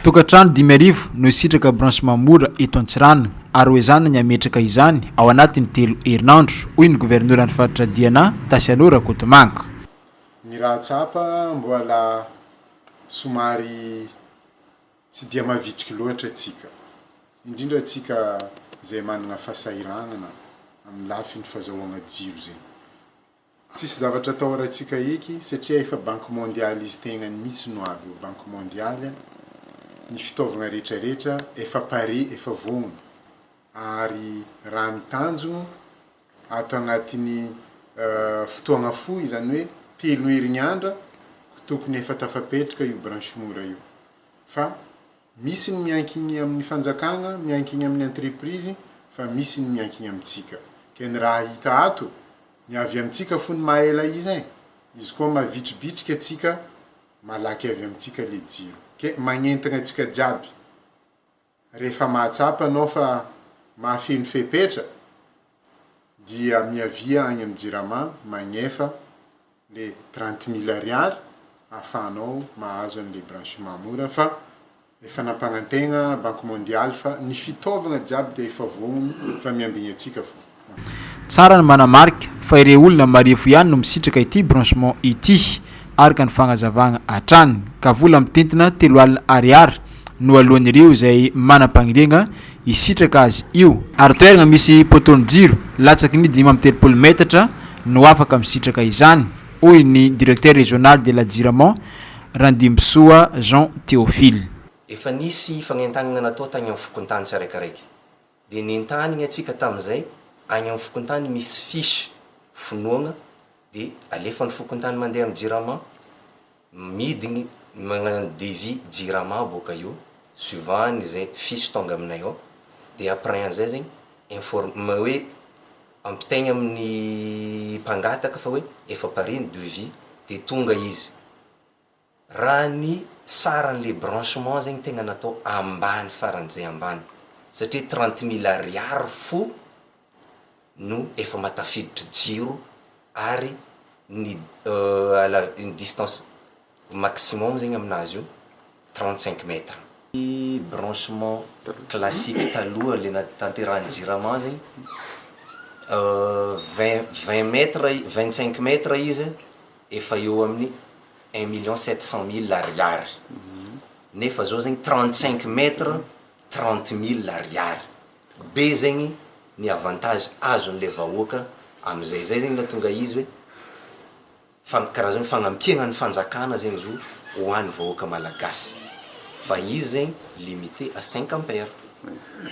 Tokantrano 5000 no hisitraka branchement mora eto Antsiranana ary hoezahana ny hametraka izany ao anatin'ny 3 herinandro, hoy ny governoran'ny faritra Diana, Taciano Rakotomanga. Ny raha tsapa mbola somary tsy dia mavitriky loatra antsika, indrindra antsika izay manana fahasahiranana amin'ny lafiny fazahoagna jiro zegny. Tsisy zavatra atahorantsika eky satria efa banque mondiale izy tegnany mihitsy no avy eo, banque mondiale, ny fitaovagna rehetrarehetra efa pare, efa vognona ary raha ny tanjogno ato agnatin'ny fotoagna fohy izany hoe 3 herignandra tokony efa tafapetraka io branche mora io fa misy ny miankigny amin'ny fanjakagna, miankigny amin'ny entreprise fa misy ny miankigny amintsika ke ny raha hita ato ny avy amintsika fony mahaela izy e, izy koa mavitribitrika atsika malaky avy amintsika le jiro ke magnentana atsika jiaby rehefa mahatsapa anao fa mahafeno fepetra dia miavia agny amin'ny Jirama magnefa le 30 000 ariary ahafahanao mahazo an'le branchement mora fa efa nampagnantegna banque mondiale fa ny fitaovagna jiaby dia efa vognona fa miambigny atsika fo. Tsara ny manamarika fa ireo olona marefo ihany no misitraka ity branchement ity araka ny fagnazavagna hatrany ka vola mitentina 30 000 ariary no alohan'ireo izay manam-paniriagna hisitraka azy io ary toerana misy poteau-ny jiro latsaky ny 35 metatra no afaka misitraka izany, hoy ny directeur régional de la Jirama, Randimbisoa Jean Théophile. Efa nisy fagnentanana natao tagny amin'ny fokontany tsiraikiraiky dia nentanina atsika tamin'izay agny amin'ny fokontany misy fiche fonoagna dia alefa ny fokontany mandeha amin'ny Jirama midigny magnano devis Jirama boaka io suivant izay fiche tonga aminay ao dia après an'izay zegny informe hoe ampitaigna amin'ny mpangataka fa hoe efa pare ny devis dia tonga izy. Raha ny saran'le branchement zegny tegna natao ambany faran'izay ambany satria 30 000 ariary fo no efa mahatafiditra jiro ary ny la ny distance maximum zegny aminazy io 35 mètres. Ny branchement classique taloha le natanterahan'ny Jirama zegny 20 mètres, 25 mètres izy efa eo amin'ny 1 700 000 ariary nefa zao zegny 35 mètres 30 000 ariary. Be zegny ny avantage azon'le vahoaka am'izay zay zegny nahatonga izy hoe fa karaha zany fagnampiana ny fanjakana zegny izy io ho an'ny vahoaka malagasy fa izy zegny limité à 5 ampères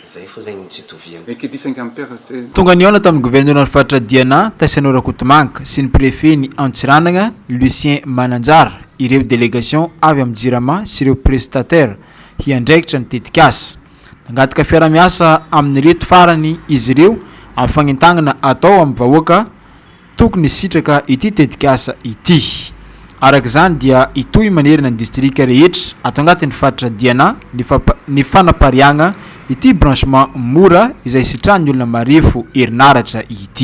zay fô zegny tsy itoviany. Et qui dit 5 ampères, c'est Tonga nihaona tamin'ny governoran'ny faritra Diana, Taciano Rakotomanga, sy ny préfet ny Antsiranana, Lucien Mananjara, ireo délégation avy amin'ny Jirama sy ireo prestataire hiandraikitra ny tetikasa. Nangataka fiara-miasa amin'ireto farany izy ireo amin'ny fagnentanana atao amin'ny vahoaka tokony sitraka ity tetikasa ity. Araka izany dia hitohy manerana ny distrika rehetra ato anatin'ny faritra Diana ny fanapariahana ity branchement mora izay sitrahan'ny olona marefo herinaratra ity.